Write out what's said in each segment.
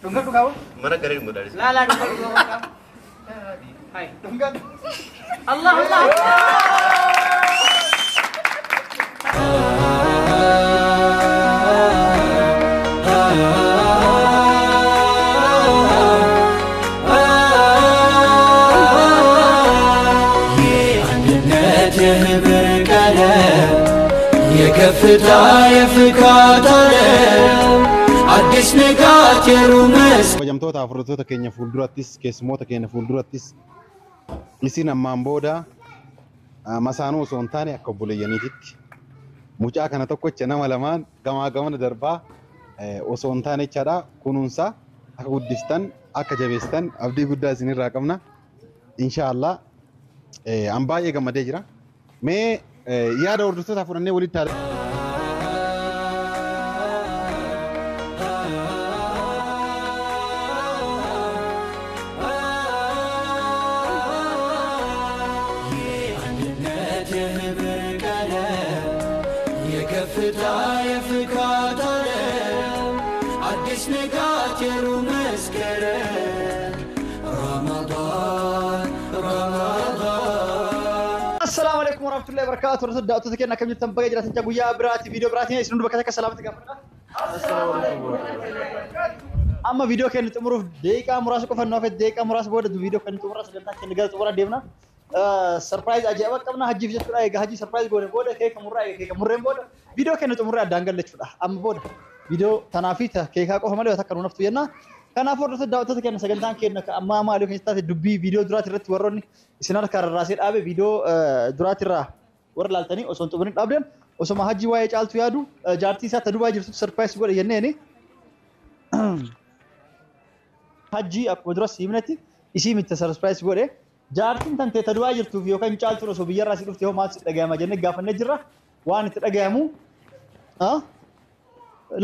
Dhungadhu kaawwa. Mana garee dhungadhaanis. Laa laa dhungadhu kaawwa. Hai. Dhungadhu. Allah Allah. የአንድነት የህብር ቀለም የከፍታ የፍካት ዓለም አዲስ ንጋት የሩህ መስክ Kabajamtoota hordoftoota keenya fuuldurattis keessummoota keenya fuuldurattis isin ammaan booda masaanuu osoo hin taane akka obboleeyyaniititti mucaa kana tokkocha nama lamaan gamaa gamana darbaa osoo hin taane jechaadha kunuunsaa akka guddistan akka jabeessitan abdii guddaa isinirraa qabna. Inshaallah an baay'ee gammadee jira. Mee yaada hordoftootaa fudhannee walitti haa የአንድነት የህብር ቀለም የከፍታ የፍካት ዓለም አዲስ ንጋት የሩህ መስከረም ረመዳን ረመዳን Assalaamu alaikum warahmatullahi wabarakatuh. Hordoftoota daawwattoota keenya akkam jirtan baga jiraatan guyyaa biraati viidiyoo biraatiin isin hundi bakka takka salaamatti gaafadha. Amma viidiyoo keenya xumuruuf daqiiqaa muraasa qofa nu hafe daqiiqaa muraasa booda viidiyoo keenya xumurra sagantaa keenya gara xumuraa deemna. Sarpiraayiz ajaa'iba qabna hajjiif jechuudha. Egaa hajji sarpiraayiz goone booda keeka murraa egaa keeka murreen booda viidiyoo keenya xumurree addaan galla jechuudha. Amma booda viidiyoo tanaa fi keekaa qofa malee takka nu naftu jenna. Kanaafuu hordoftoota daawwattoota keenya sagantaan keenya ammaa maaliif kan taate dubbii viidiyoo duraati irratti warroonni isin harka rarraasee dhaabe viidiyoo duraati irraa warra laaltanii osoo hin xumurin dhaabden osoma hajji waa'ee caaltu yaadu jaartii isaa ta Dubaay jirtu sarpiraayiz godhe jenneeni. Hajji akkuma dura siimnetti isii miti sarpiraayiz godhe jaartiin tan ta'e ta Dubaay jirtuuf yookaan caaltuun osoo biyyarraa si dhufte hoo maal si dhagayama jennee gaafannee jirra waan itti dhagayamu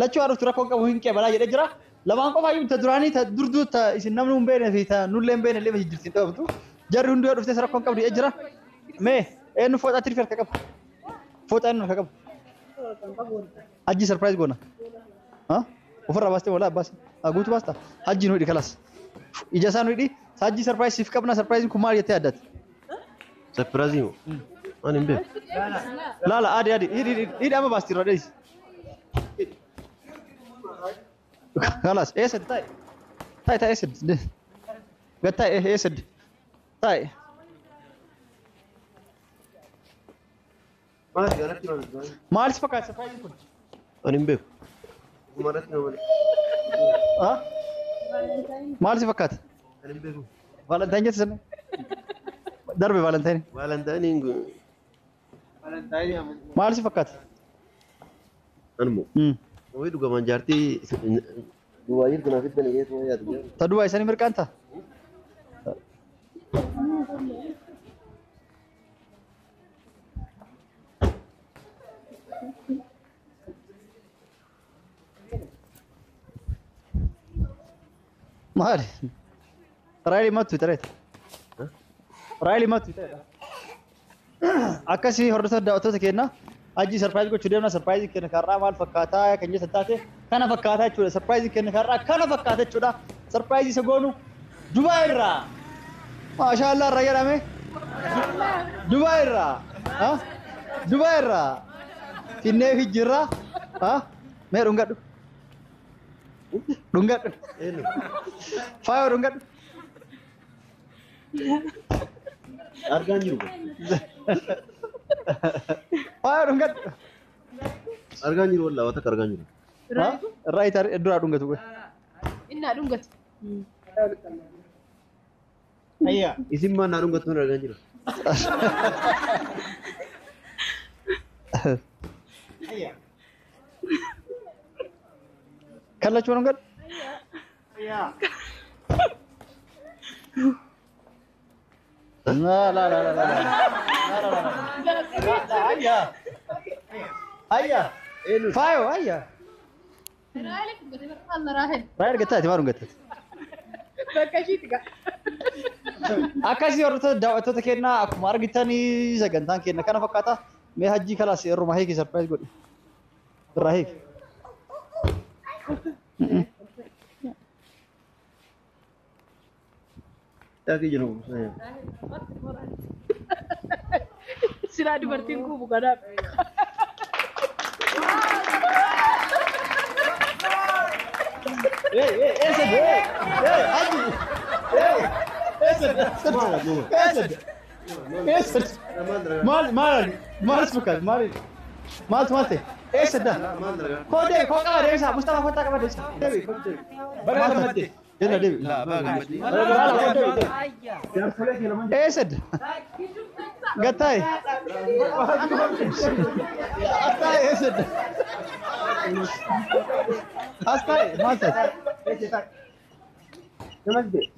lachuu haa dhuftu rakkoon qabu hin qeebalaa jedhee jira. Lamaan qofa iyyuu ta duraanii ta durduu ta isin namni hin beekne fi ta nullee hin beekne illee jirti dhabamtu. Jarri hunduu yoo dhuftes rakkoon qabdu jedhee jira. Mee eenyu fooxaa tirfi harka qaba? Fooxaa eenyu harka qaba? Hajji sarpiraayiz goona. Ofirraa baastee walaa abbaas. Guutuu baasta? Hajji nu hidhi kalas. Ija isaa nu hidhi. Hajji sarpiraayiz siif qabna sarpiraayiziin kun maal jettee yaaddate? Sarpiraayizii moo? Ani hin beeku. Laala adi adi hidhi hidhi hidhi amma baasti irraa dheesi. خلاص اسد طيب طيب طيب اسد قلت طيب اسد طيب Maali garatti maali? ما لسه فكرت سربرايز كنت Ani hin beeku. Maratti nama malee. ها ما لسه فكرت Ani hin beeku. فالنتين جت سنة دربي فالنتين Vaalantaayiniin ما لسه فكرت Ani moo? Wayii dhugamaan jaartii Dubaay jirtu naaf itti nagee tuma yaadu. تدوى سنة مركانتا مالي رايلي ما تويتر رايلي ما تويتر akkasii hordoftoota daawwattoota keenya hajji sarpiraayiz gochuu deemna sarpiraayiz keenya karraa maal fakkaataa kan jettan taate kana fakkaataa jechuudha sarpiraayiz keenya karraa kana fakkaata jechuudha sarpiraayiz isa goonu Dubaay irraa maashaallah irraa jedhame Dubaay irraa Dubaay irraa finnee fi jirra mee dhungadhu dhungadhu faayoo dhungadhu Argaan jiru. Faayoo dhungadhu Argaan jiru wallaahi waan takka argaan jiru. Irraa itti duraa dhungatu. Innaa dhungatu. Ayyaa. Isin maal naa dhungattuun argaan jiru. Kallachuu dhungadhu. لا لا لا لا لا لا لا لا هيا هيا فايو هيا Raahel رايل قتات ما قتات Bakka ishiitti ga'a. Akkasii hordoftoota daawwattoota keenyaa akkuma argitanii sagantaan keenya kana fakkaata. Mee hajjii kalaas irruma hiiki sarpiraayiz godhi. Irraa hiiki. Daakii jiru. Silaa dubartiin kuubu kanaaf. Hey, hey, Esed, hey, hey, Haji, hey, Esed, Esed, Esed, maal, maal, maal isbukan, maal, maal maal Esed dah. Kau deh, kau qaba deebisa, Mustafa kottaa qaba deebisa. Deebi, deebi. Baga gammadde. Jenna deebi. Laa baga gammadde. Esed. Gattai. Astai Esed. Astai, maal taate?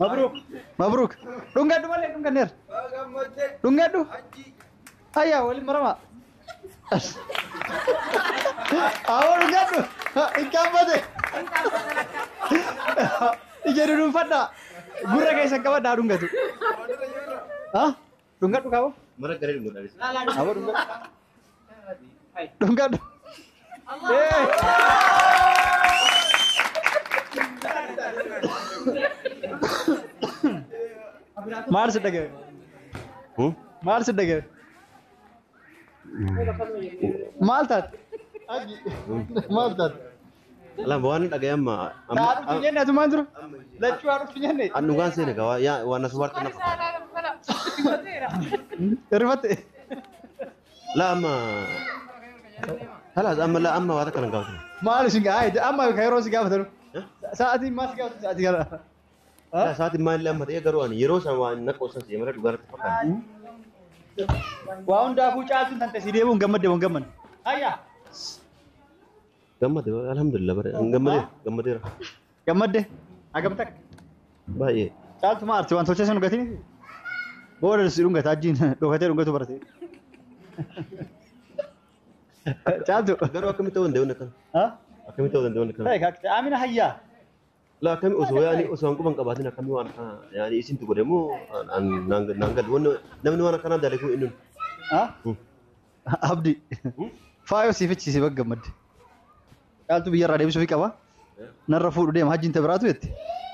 Mabruk, mabruk. Dhungadhu malee dhunganneer. Dhungadhu. Ayyaa waliin maramaa. Awwa dhungadhu. Hin qaabbate. Ija duduunfadhaa. Gurra keessan qabadhaa dhungatu. Dhungadhu kaaboo. Mara garee dhungadhu. Awwa dhungadhu. Dhungadhu. Maal si dhaga'e? Maal si dhaga'e? Maal taate? Maal taate? Alaan waan dhaga'e amma. Haa dhuftu jenne atumaan dura. Lachuu haa dhuftu jenne. An dhugaan seene gaa waan as hubaarte nafa. Irfatte. Laa amma. Halaas amma laa amma waa takka nan gaafatan. Maal isin gaa amma kan yeroo si gaafatan. Sa'aatiin maal si gaafatan sa'aatii kana. Laa sa'aatiin maalillee amma ta'ee garuu ani yeroo san waan na qoosan si mara dhugaa irratti fakkaata. Waa hundaafuu caaltuun tan ta'e deebi'uun gammadde waan gammanne. Ayyaa. Gammade alhamdulillah bare gammadeera gammadeera. Gammadde hagam takka. Baay'ee. Caaltu maa arti waan tolchee sun dhugatiin booda si dhungata ajjiin dhokatee dhungatu barate. Caaltu. Garuu akkamitti ta'uu danda'u akkana? Akkamitti ta'uu danda'u akkana? Amina hayyaa. Laa akkami osoo yaani osoo an quban qabaatin akkami waan akkana yaani isintu godhe moo naan galu namni waan akkanaa dalagu inni. Abdi. Faayoo siifichiisee bakka gammadde. Caaltu biyyarraa deebisuufii qaba. Narra fuudhu deema hajjiin tabiraatu jette.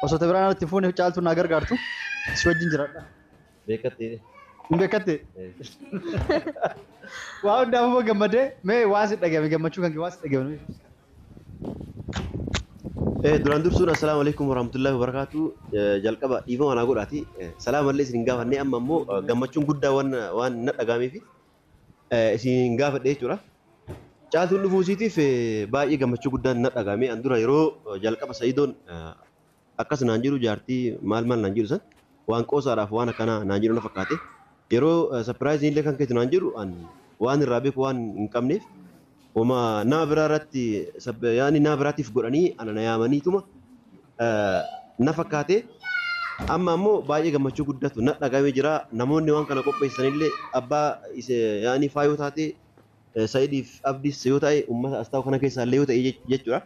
Osoo tabiraan alatti fuune caaltu naa gargaartu si wajjin jiraadha. Beekattee. Hin beekattee. Waa hundaafuu gammadee mee waan si dhagahame gammachuu kan kee waan si dhagahame. Duraan dursuun assalaamu alaikum warahmatullahi wabarakatuh. Jalqaba dhiifama manaa godhaati. Salaamallee isin hin gaafannee amma immoo gammachuun guddaa waan na dhagahameef isin hin gaafadhe jechuudha. Caaltuun dhufuu isiitiif baay'ee gammachuu guddaan na dhagahame. An dura yeroo jalqaba Sa'idoon akkas naan jiru jaartii maal maal naan jiru san waan qoosaadhaaf waan akkanaa naan jiru na fakkaate. Yeroo sapiraayiziin illee kan keetu naan jiru waan irraa beeku waan hin qabneef wama nama biraa irratti yaani nama biraatiif godhanii ana na yaamaniituma na fakkaate. Amma ammoo baay'ee gammachuu guddatu na dhagahame jira. Namoonni waan kana qopheessanillee abbaa yaani faayoo taate Sa'idiif Abdiis yoo ta'e uummata as taa'u kana keessaa illee yoo ta'e jechuudha.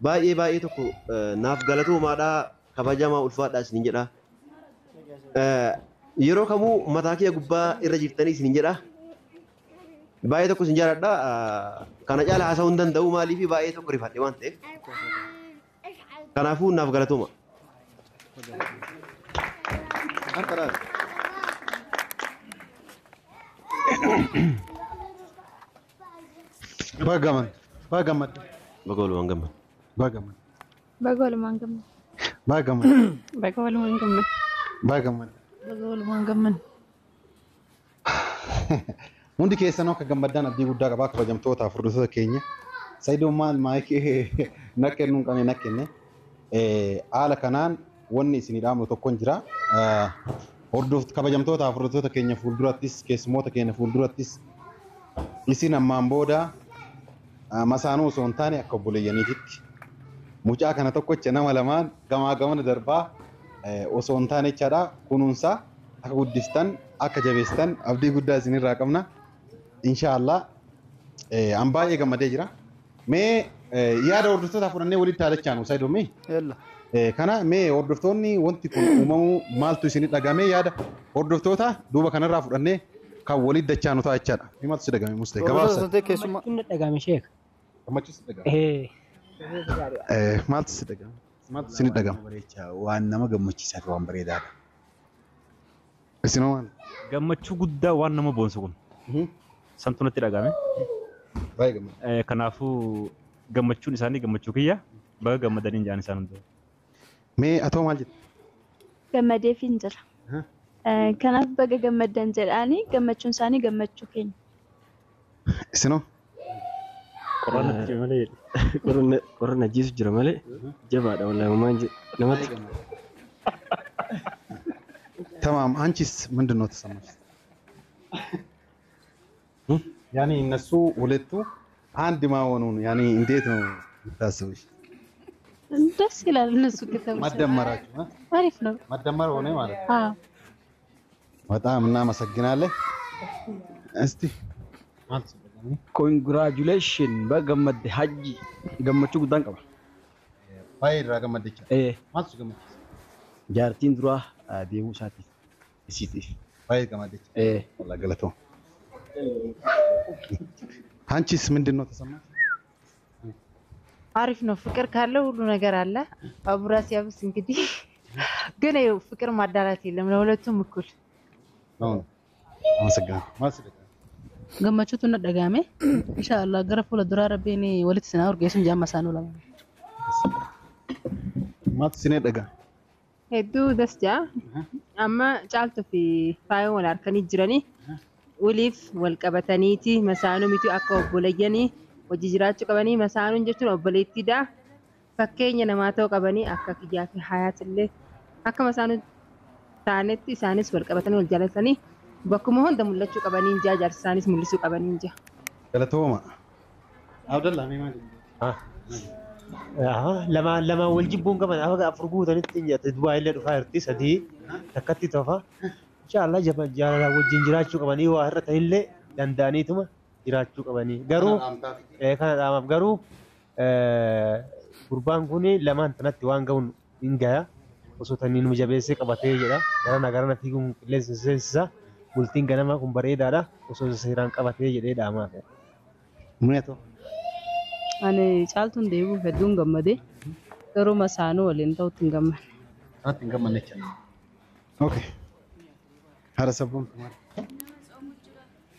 Baay'ee baay'ee tokko naaf galatoomaadhaa kabajamaa ulfaadhaa isiniin jedha. Yeroo kamuu mataa kiyya gubbaa irra jirtanii isiniin jedha. Baay'ee tokko isin jaaladha. Kana caala haasa'uu hin danda'u maaliif baay'ee tokko rifadhe waan ta'eef. Kanaafuu naaf galatooma. Baga gammadde. Baga gammadde. Baga walumaan gammadde. Baga gammadde. Baga walumaan gammadde. Baga gammadde. Baga walumaan gammadde. Baga gammadde. Baga walumaan gammadde. Hundi keessanuu akka gammaddaan abdii guddaa qabaa kabajamtootaaf hordoftoota keenya. Sa'idoon maal maayikii na kennuu hin qabne na kenne. Haala kanaan wanni isinii dhaamnu tokko hin jira. Kabajamtootaaf hordoftoota keenya fuuldurattis keessummoota keenya fuuldurattis isin ammaan booda masaanuu osoo hin taane akka obboleeyyaniititti mucaa kana tokkocha nama lamaan gamaa gamana darbaa osoo hin taane jechaadha. Kunuunsaa akka guddistan akka jabeessitan abdii guddaa isinirraa qabna. Inshaallah an baay'ee gammadee jira. Mee yaada hordoftoota fudhannee walitti haadhachaanu Sa'idoon mee? Kana mee hordoftoonni wanti kun uumamuu maaltu isinii dhagahame yaada hordoftoota duuba kanarraa fudhannee kan walitti dachaanu ta'a jechaadha. Mee maaltu si dhagahame Mustee? Gabaabsa. Gammachuun na dhagahame sheeka. Gammachuun si dhagahame. Maaltu si dhagahame? Maaltu isinii dhagahame? Waan nama gammachiisaa fi waan bareedaadha. Isinoo maal? Gammachuu guddaa waan nama boonsu kun. Santu natti dhagahame. Baay'ee gammada. Kanaafuu gammachuun isaanii gammachuu kiyya baga gammadaniin jaan isaan hunduu. Mee atoo maal jette? Gammadeefin jira. Kanaaf baga gammaddan jedhaanii gammachuun isaanii gammachuu keenya. Isinoo? Qorraan natti cime malee. Qorra ajjeesu jira malee jabaadha wallahi maal namatti. ተማም አንቺስ ምንድን ነው ተሰማሽ? ያኔ እነሱ ሁለቱ አንድ መሆኑን ያኔ እንዴት ነው የምታስብሽ? ደስ ይላል። እነሱ ከተመሰ መደመራችሁ እ? አሪፍ ነው። መደመር ሆነ ማለት ነው። አዎ። በጣም እናመሰግናለን። እስቲ Congratulation baga gammadde Hajji gammachuu guddaan qaba. Baay'ee irraa gammaddicha. Maaltu si gammachiisa? Jaartiin duraa deemuu isaatiif isiitiif. Baay'ee gammaddicha. Wallah galatoo. አንቺስ ምንድን ነው ተሰማሽ? አሪፍ ነው። ፍቅር ካለ ሁሉ ነገር አለ። አቡራ ሲያብስ እንግዲህ ግን ይኸው ፍቅር ማዳላት የለም ለሁለቱም እኩል። ነው አመሰግናለሁ። ማለት Gammachuutu na dhagahame. Inshaallah gara fuula duraa rabbiin walitti isin haa urgeessuun jaamma isaanuu lama. Maaltu isin dhagaa? Hedduu das jaa. Amma Caaltuu fi Faayoon wal harkanii jiranii waliif wal qabataniiti masaanuu miti akka obboleeyyanii hojii jiraachuu qabanii masaanuun jechuun obboleettiidha. Fakkeenya namaa ta'uu qabanii akka kiyyaa fi hayaatillee akka masaanuu taanetti isaanis wal qabatanii wal jaalatanii bakkuma hunda mul'achuu qabanii jaa jaarsa isaanis mul'isuu qabanii jaa. Galatooma. Abdallah mee maal Lamaan lamaan wal jibbuun qaban haga afur guutanitti hin jette Dubaay illee dhufaa jirti sadii takkatti tofa. Inshaallah jaalala wajjin jiraachuu qabanii waa irra ta'illee danda'aniituma jiraachuu qabanii. Garuu kana dhaamaaf garuu gurbaan kun lamaan tanatti waan ga'uun hin gaya. Osoo tanii nu jabeessee qabatee jedha. Garana garana fiiguun qilleensa seensisa. Bultiin ganamaa kun bareedaadha. Osoo seeraan qabatee jedhee dhaamaaf. Mune atoo? Ani Caaltuun deebi'uuf hedduun gammadee garuu masaanuu waliin ta'utti hin gammanne. Kanatti hin gammanne jecha. Okay. Haadha sabboon maal?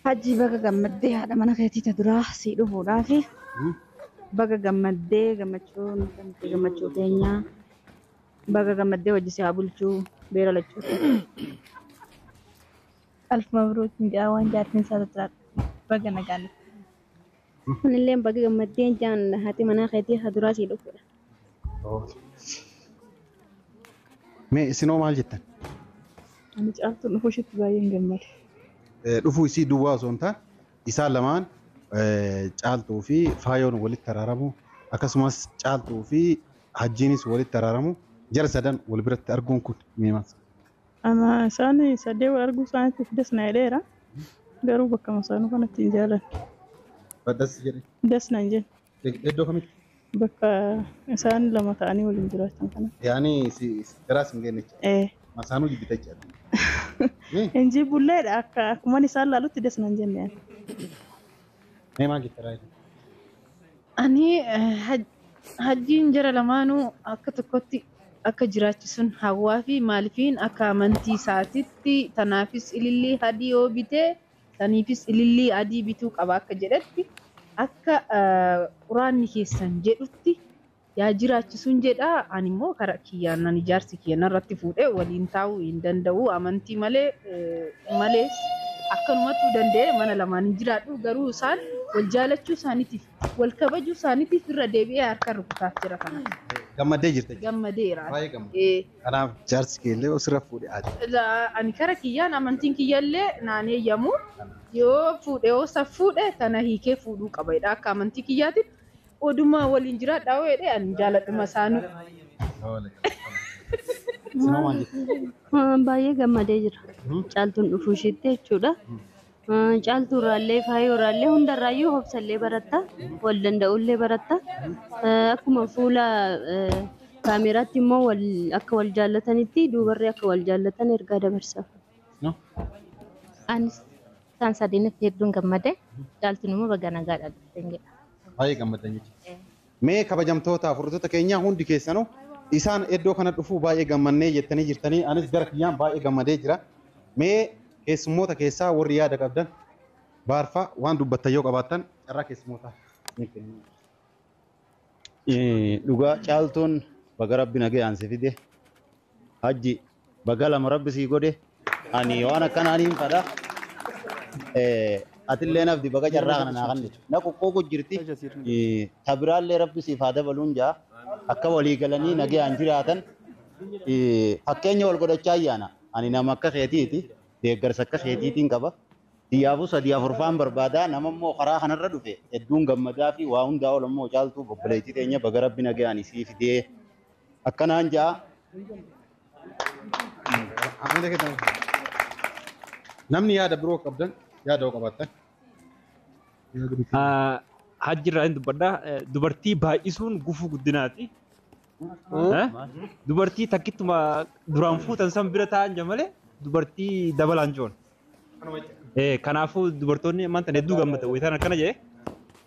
Hajji baga gammaddee haadha mana keetii ta duraa sii dhufuudhaafi baga gammaddee gammachuun gammachuu keenyaa baga gammaddee hojii si haa bulchuu beera lachuu. Alf mabruuk jedhaa waan jaartiin isaa tattaadha. Baga nagaan. Kunillee baga gammaddee jaan haati manaa keetii ta duraa sii dhufuudha. Mee isinoo maal jettan? Ani Caaltuun dhufuu isheetti baay'een gammade. Dhufuu isii duwwaa osoo hin taane isaan lamaan Caaltuu fi Faayoon walitti araaramu akkasumas Caaltuu fi Hajjiinis walitti araaramu jara sadan wal biratti arguun kun mee maal? Ana isaan sadee wal arguu isaaniitiif das na jedheera. Garuu bakka masaanuu kanatti hin jaalanne. Das jedhe. Das na hin jenne. Iddoo kamitti? Bakka isaan lama ta'anii waliin jiraatan kana. Yaani garaas hin geenye jechuudha. Ee. Masaanuu jibbita jechuudha. Inji bulleedha akka akkuman isaan laalutti das na hin jenne. Mee maal jetta Raayil? Ani hajjiin jara lamaanuu akka tokkotti akka jiraachisuun hawwaa fi maalifiin akka amantii isaatitti tanaafis ilillii adii yoo bitee saniifis ilillii adii bituu qaba akka jedhetti akka quraanni keessan jedhutti yaa jiraachisuun jedha. Ani immoo karaa kiyyaan nan ijaarsi kiyya narratti fuudhee waliin taa'uu hin danda'u amantii malee malees akkanumatti danda'ee mana lamaan hin jiraadhu garuu isaan wal jaalachuu isaaniitiif wal kabajuu isaaniitiif irra deebi'ee harka rukutaaf jira kana. Gammaddee jirta. Gammadeera. Baay'ee gammadde. Kanaaf jaarsi kee illee osirra fuudhee ati. Ani kara kiyyaan amantiin kiyyallee naan eeyyamu yoo fuudhe yoo sa fuudhe tana hiikee fuudhuu qaba jedha akka amantii kiyyaatitti oduma waliin jiraadhaa yoo jedhe ani jaaladhuma isaanuu. Isinoo maal jetta? Baay'ee gammadee jira. Caaltuun dhufuu isheetti jechuudha. Caaltuu irraallee Faayoo irraallee hundarraayyuu hobsallee baratta. Wal danda'ullee baratta. Akkuma fuula kaameraatti immoo wal akka wal jaallatanitti duubarri akka wal jaallatan ergaa dabarsaaf. Anis isaan sadiinitti hedduun gammade. Caaltuun immoo baga nagaadhaan dhufteen jedha. Baay'ee gammaddan jechuudha. Mee kabajamtoota hordoftoota keenyaa hundi keessanuu isaan iddoo kana dhufuu baay'ee gammannee jettanii jirtanii anis gara kiyyaan baay'ee gammadee jira. Mee keessummoota keessaa warri yaada qabdan baarfaa waan dubbattan yoo qabaattan carraa keessummootaa ni kenna. Dhugaa Caaltuun baga Rabbi nagayaan si fide. Hajji, baga lama Rabbi sii godhe. Ani waan akkanaa niin fadha. Atillee nafdi baga carraa kana naa kennite. Na qoqqooqu jirti. Ta biraallee Rabbi siif haa dabaluun jaa. Akka walii galanii nagayaan jiraatan. Fakkeenya wal godhachaa ayyaana. Ani nama akka keetiiti. Deeggarsa akka keetiitiin qaba. Xiyyaafuu sadii afurfaan barbaadaa, nama immoo karaa kanarra dhufe hedduun gammadaa fi waa hundaa ol immoo Caaltuu obboleettii teenya baga Rabbi nagayaan isii fidee akkanaan ja'a. Namni yaada biroo qabdan, yaada yoo qabaattan. Hajji irraa hin dubbadha. Dubartii baay'isuun gufuu guddinaati. Dubartii takkittuma duraan fuutan san bira taa'an jira malee dubartii dabalaan joon. Kanaafuu dubartoonni ammaan tana hedduu gammada wayitaan akkana jedhe,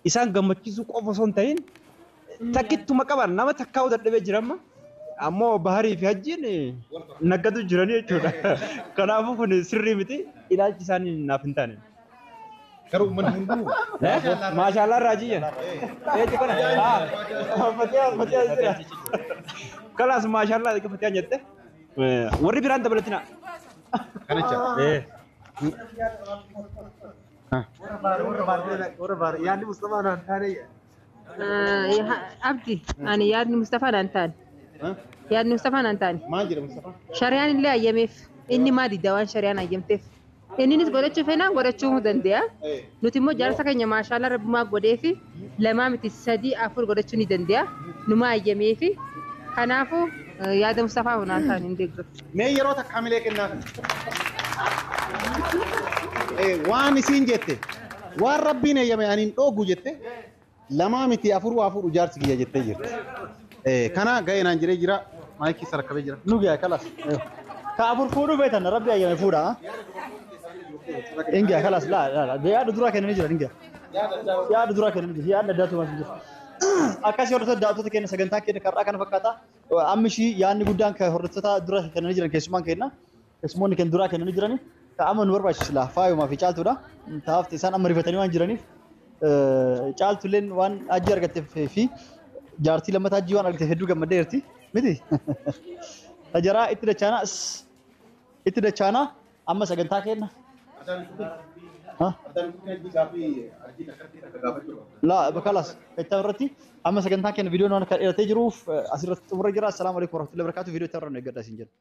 isaan gammachiisuu qofa osoo hin ta'in takkittuma qaban nama takkaa'uu dadhabee jira, amma ammoo Baharii fi Hajjiin naggatu jiranii jechuudha. Kanaafuu kun sirrii miti, ilaalchi isaanii naaf hin taane. Garuu uummanni hunduu. Maashaallah raajiyya. Eetti kana. Fatee fatee jira. Kalaas maashaallah fatee jette. Warri biraan dabalatina. Kanicha. Yaadni Mustafaa naan taane. Abdi, ani yaadni Mustafaa naan taane. Yaadni Mustafaa naan taane. Maal jedha Mustafaa? Shari'aan illee ayyameef. Inni maa dida waan shari'aan ayyamteef? Inninis godhachuu feenaan godhachuu danda'a. Nuti immoo jaarsa keenya maashaallah rabbumaa godheefi lamaa miti, sadii afur godhachuu ni danda'a. Numaa ayyameefi. Kanaafuu yaada Mustafaa naan taane, hin deeggaru. Mee yeroo takka hamilee kennaaf. Waan isiin jette, waan Rabbiin eeyyame ani hin dhoogu jette, lamaa miti afur waa fuudhu jaarsi kiyya jettee jirti. Kana ga'ee naan jedhee jira, maayikii sarakkabee jira. Nu ga'e kalas. Ka afur fuudhuu feetan Rabbi ayyame fuudha. Ingiya kalas, laa laa, yaada duraa kennanii jiran ingiya. Yaada duraa kennanii jiran, yaada addaatu waan jiru. Akkasii hordoftoota, daawwattoota keenya, sagantaa keenya karraa kana fakkaata. Ammi ishii yaadni guddaan kan hordoftoota dura kennanii jiran keessummaan keenya. Keessummoonni keenya duraa kennanii jirani. Ka amma nu barbaachisu silaa faayumaa fi Caaltuudha. Taafti isaan amma rifatanii waan jiraniif, Caaltulleen waan Hajji argatteef fi jaartii lammataa Hajjii waan argatteef hedduu gammaddee jirti. Miti? Tajaraa itti dachaanaa, itti dachaanaa amma sagantaa keenya. Laa bakalas itti irratti amma sagantaa keenya viidiyoon waan akka dheeratee jiruuf asirratti xumurra jira. Assalaamu alaikum warahmatullahi wabarakatuh. Viidiyoo itti irra nu eeggadha isin jedha.